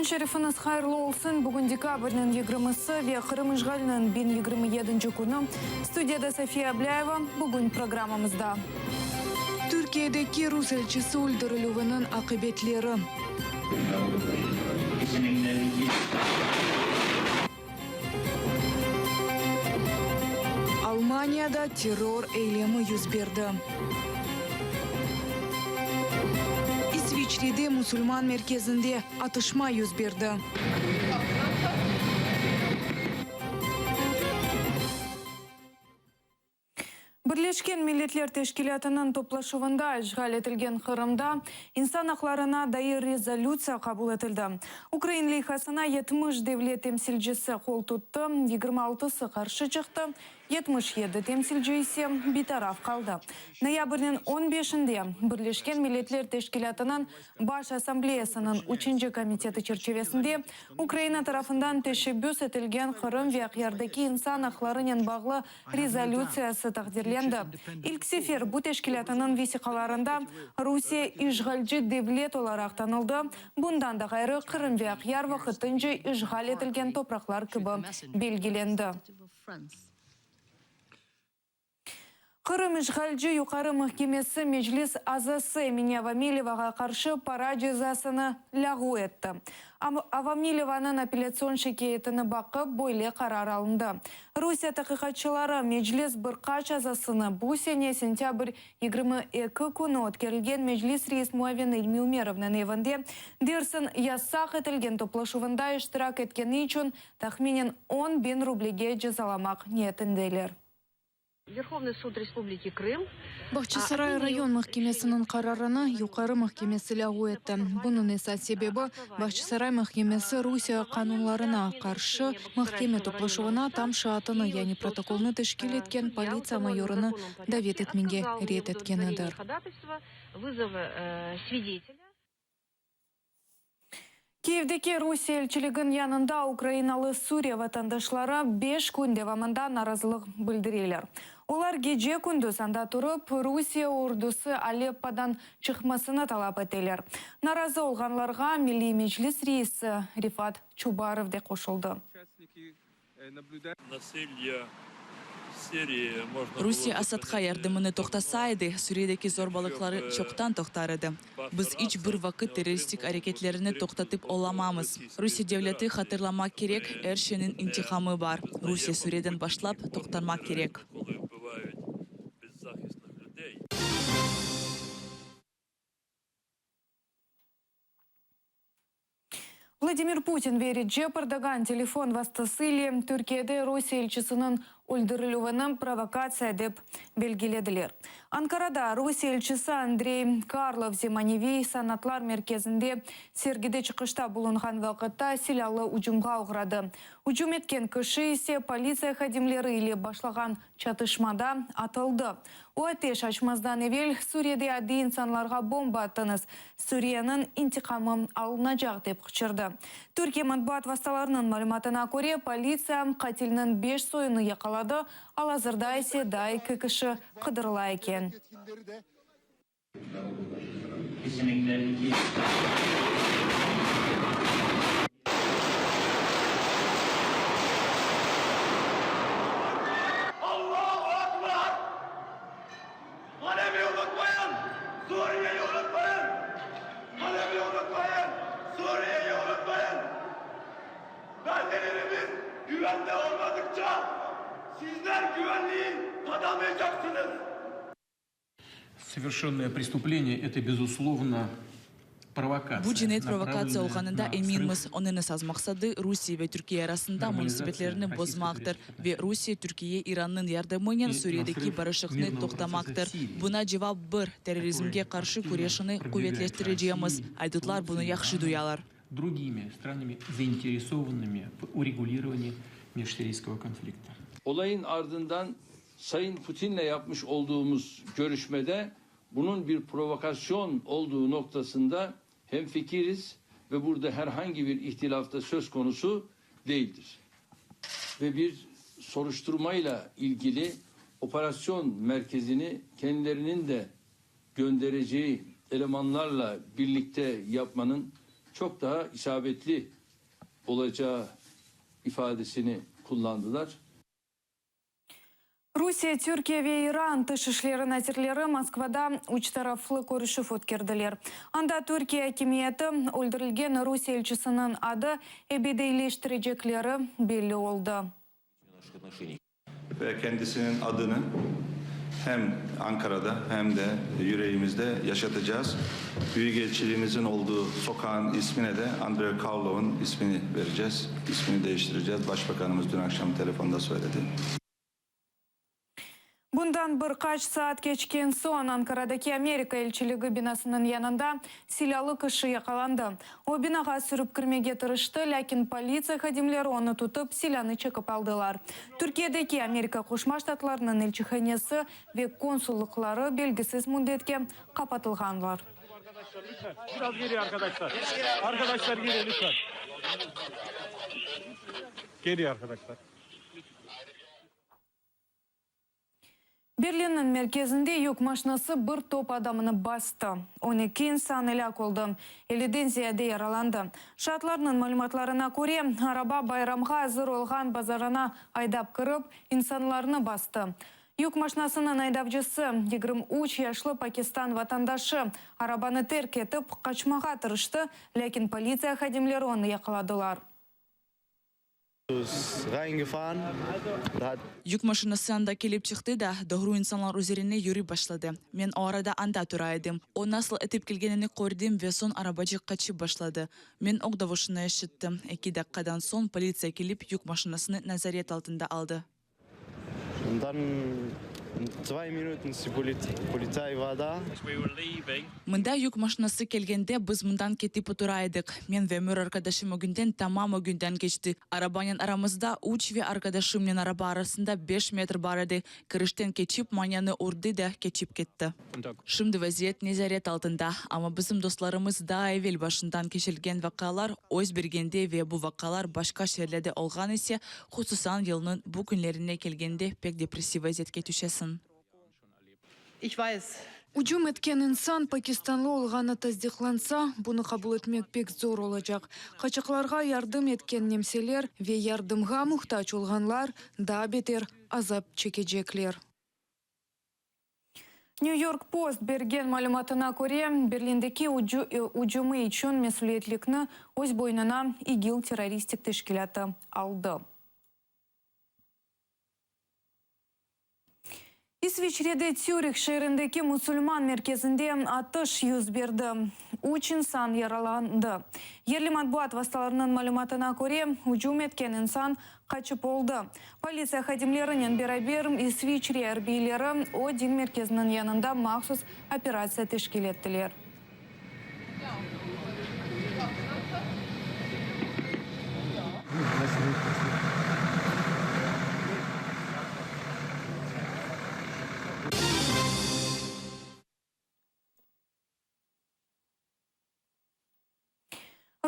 şerifiñiz hayırlı olsun! Bugün dekabrniñ yigirmisi ve Qırım işğaliniñ 1027-nci künü. Studiyada Safiye Ablâyeva. Bugün programmamızda. Türkiyedeki rus elçisi öldürilüviniñ aqibetleri. Almaniyada terror eylemi yüz berdi. İsviçrede musulman merkezinde atışma yüz berdi. Birleşken Milletler Teşkilâtınıñ toplaşuvında işğal etilgen Qırımda insan aqlarına dair rezolütsiya qabul etildi. Ukrain leyhasına 70 devlet temsilcisi qol tuttı, 26-sı qarşı çıqtı, 77 temsilci ise bitaraf qaldı. Noyabrniñ on beşinde Birleşken Milletler Teşkilâtınıñ Baş Assambleyasınıñ üçünci komiteti çerçivesinde Ukraina tarafından teşebbüs etilgen Qırım ve Aqyardaki insan aqlarınen bağlı rezolütsiyası taqdirlendi. İlk sefer bu teşkilâtınıñ vesiqalarında Rusiye işğalci devlet olaraq tanıldı, bundan da ğayrı Qırım ve Aqyar vaqtınca işğal etilgen topraqlar kibi belgilendi. Qırım işğalci Yuqarı mahkemesi Meclis azası Emine Avamilevağa qarşı para cezasını lâğu etti. Avamilevanıñ apellâtsion şikâyetini baqıp, böyle qarar alındı. Rusiye taqiqatçıları Meclis bir qaç azasını bu sene sentâbr 22 künü ötkerilgen Meclis reis muavini İlmi Ümerovnıñ evinde dersiñ yasaq etilgen toplaşuvında iştirak etkeni içün tahminen on biñ rublege cezalamaq niyetindeler. Verhovnıy sud Respubliki Krım. Bağçasaray rayon mahkemesiniñ qararını Yuqarı mahkemesi lâğu etti. Bunıñ esas sebebi, Bağçasaray mahkemesi Rusiye qanunlarına qarşı mahkeme toplaşuvına tam şaatını, yani protokolnı teşkil etken politsiya mayorını davet etmege red etkenidir. Kiyevdeki Rusiye elçiliginiñ yanında ukrainalı Suriye vatandaşları beş kün devamında narazılıq bildireler. Olar gece-kündüz anda turıp, Rusiye ordusı Aleppodan çıqmasını talap eteler. Narazı olğanlarğa Milliy Meclis reisi Refat Çubarov de qoşuldı. Rusiye Asadqa yardımını toqtasa edi, Suriyedeki zorbalıqları çoqtan toqtar edi. Biz iç bir vaqıt terroristik areketlerini toqtatıp olamamız. Rusiye devleti hatırlamaq kerek, er şeyniñ intiqamı bar. Rusiye Suriyeden başlap toqtarmaq kerek. Vladimir Putin ve Recep Erdoğan telefon vastası ile Türkiyede Rusiye elçisiniñ öldürilüvini provokatsiya dep belgilediler. Ankarada Rusiye elçisi Andrey Karlov zemaneviy sanatlar merkezinde sergide çıqışta bulunğan vaqıtta silâlı ücümğa oğradı. Ücüm etken kişi ise politsiya hadimleri ile başlağan çatışmada atıldı. O ateş açmazdan evel Suriyede adiy insanlarğa bomba attıñız, Suriyeniñ intiqamı alınacaq, dep qıçırdı. Türkiye matbuat vastalarınıñ malümatına köre, politsiya qatilniñ beş soyunı yaqaladı, al-azırda ise daa eki kişi qıdırıla eken. Allahu Akbar! Alevi unutmayın! Suriye'yi unutmayın! Alevi unutmayın! Suriye'yi unutmayın! Beldelerimiz güvende olmadıkça sizler güvenliği tadamayacaksınız! Soverşennoye prestupleniye, eto, bezuslovno, Bu cinayet provokatsiya olğanında eminmiz. Onıñ esas maqsadı, Rusiye ve Türkiye arasında munasebetlerni bozmaqtır ve Rusiye, Türkiye, İrannıñ yardımınen Suriyedeki barışıqnı toqtamaqtır. Buna cevap bir, terrorizmge qarşı küreşini quvetleştirecemiz. Aydutlar bunı yahşı duyalar. Olayın ardından Sayın Putinle yapmış olduğumuz görüşmede bunun bir provokasyon olduğu noktasında hemfikiriz ve burada herhangi bir ihtilaf da söz konusu değildir. Ve bir soruşturmayla ilgili operasyon merkezini kendilerinin de göndereceği elemanlarla birlikte yapmanın. Çok daha isabetli olacağı ifadesini kullandılar. Rusiye, Türkiye ve İran tış işleri nazirleri Moskvada üç taraflı körüşüv ötkerdiler. Anda Türkiye akimiyeti öldürilgen Rusiye elçisiniñ adı ebediyleştirecekleri belli oldı. Ve kendisiniñ adını hem Ankarada, hem de yüreğimizde yaşatacağız. Büyükelçiliğimizin olduğu sokağın ismine de Andrey Karlov'un ismini vereceğiz, ismini değiştireceğiz. Başbakanımız dün akşam telefonda söyledi. Bundan bir qaç saat keçken soñ Ankaradaki Amerika elçiligi binasınıñ yanında silâlı kişi yaqalandı. O, binağa sürip kirmege tırıştı, lâkin politsiya hadimleri onı tutıp, silânı çekip aldılar. Türkiyedeki Amerika Qoşma Ştatlarınıñ elçihanesi ve konsullıqları belgisiz müddetke qapatılğanlar. Berlinniñ merkezinde yük maşinası bir top adamını bastı. 12 insan elâk oldı, elliden ziyade yaralandı. Şaatlarnıñ malümatlarına köre, araba bayramğa azır olğan bazarına aydap kirip, insanlarnı bastı. Yük maşinasınıñ aydavcısı, 23 yaşlı Pakistan vatandaşı, arabanı terk etip, qaçmağa tırıştı, lâkin politsiya hadimleri onı yaqaladılar. Yük maşinası anda kelip çıqtı da, doğru insanlar üzerine yürip başladı. Men o arada anda tura edim. O nasıl etip kelgenini kördim ve soñ arabaçıq qaçıp başladı. Men oq davuşını eşittim. Eki daqqadan soñ politsiya kelip yük maşinasını nazaret altında aldı. Mında yük maşinası kelgende biz mından ketip otura edik. Men ve ömür arqadaşım ögünden tamam ögünden keçti. Arabanen aramızda üç ve arqadaşımnen araba arasında beş metr bar edi. Kirişten keçip manianı urdı da keçip ketti. Şimdi vaziyet nezaret altında, amma bizim dostlarımız daa evel başından keçirilgen vaqialar öz bergende ve bu vaqialar başqa şeerlerde olğan ise, hususan yılnıñ bu künlerine kelgende pek depressiv vaziyetke tüşesiñ. Ücüm etken insan pakistanlı olğanı tasdiqlansa, bunı qabul etmek pek zor olacaq. Qaçaqlarğa yardım etken nemseler ve yardımğa muhtac olğanlar daa beter azap çekecekler. New York Post bergen malümatına köre, Berlindeki ücümi içün mesüliyetlikni öz boynuna İGİL terroristik teşkilâtı aldı. İsviçrede Tsürih şeerindeki musulman merkezinde atış yüz berdi, üç insan yaralandı. Yerli matbuat vastalarınıñ malümatına köre, ücüm etken insan qaçıp oldı. Politsiya hadimlerinen beraber İsviçre arbiyleri o din merkeziniñ yanında mahsus operatsiya teşkil ettiler.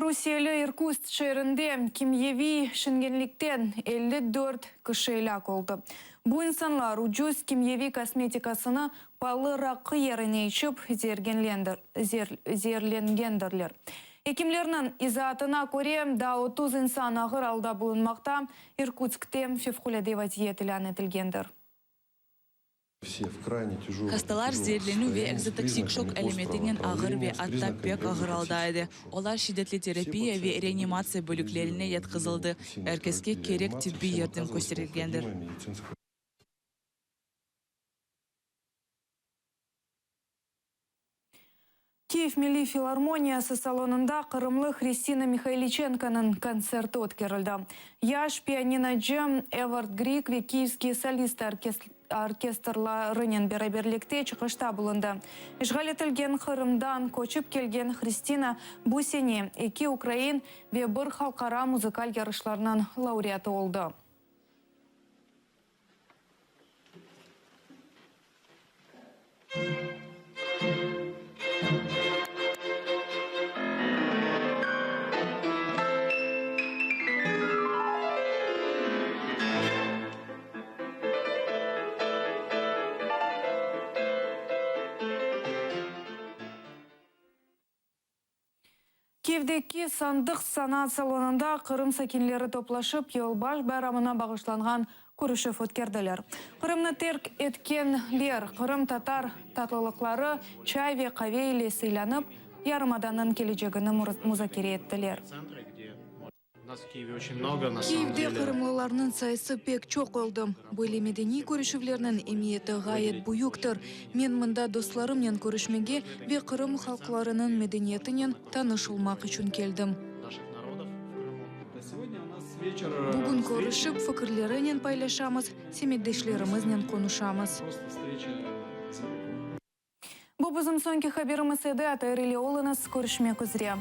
Rusiyeli İrkutsk şeerinde kimyeviy şingenlikten 54 kişi elâk oldı. Bu insanlar ucuz kimyeviy kosmetikasını paalı raqı yerine içip zeerlengendirler. Ekimlerniñ izaatına köre, daa 30 insan ağır alda bulunmaqta, İrkutskte fevqulâde vaziyet ilân etilgendir. Hastalar zeerlenüv ve ekzotoksik şok alâmetinen ağır ve atta pek ağır alda edi. Olar şiddetli terapiya ve reanimatsiya bölüklerine yatqızıldı. Er keske kerek tibbiy yardım kösterilgendir. Kiyev Milliy filarmoniyası salonında qırımlı Hristina Mihayliçenkonıñ kontserti ötkerildi. Yaş pianinocı Evard Grig ve Kiyevskiy solistı orkestrlarınen beraberlikte çıqışta bulundı. İşğal etilgen Qırımdan köçip kelgen Hristina bu sene eki ukrain ve bir halqara muzıkal yarışlarnıñ laureatı oldı. Kiyevdeki Sandıq sanat salonında Qırım sakinleri toplaşıp, Yolbaş bayramına bağışlanğan körüşüv ötkerdiler. Qırımnı terk etkenler qırımtatar tatlılıqları, çay ve qave ile sıylanıp, yarımadanıñ kelecegini muzakere ettiler. Kiyevde qırımlılarnıñ sayısı pek çoq oldı. Böyle medeniy körüşüvlerniñ emiyeti ğayet büyüktir. Men mında dostlarımnen körüşmege ve Qırım halqlarınıñ medeniyetinen tanış olmaq içün keldim. Bugün körüşip, fikirlerinen paylaşamız, semetdeşlerimiznen qonuşamız. Bu bizim soñki haberimiz edi. ATR ile oluñız, körüşmek üzre.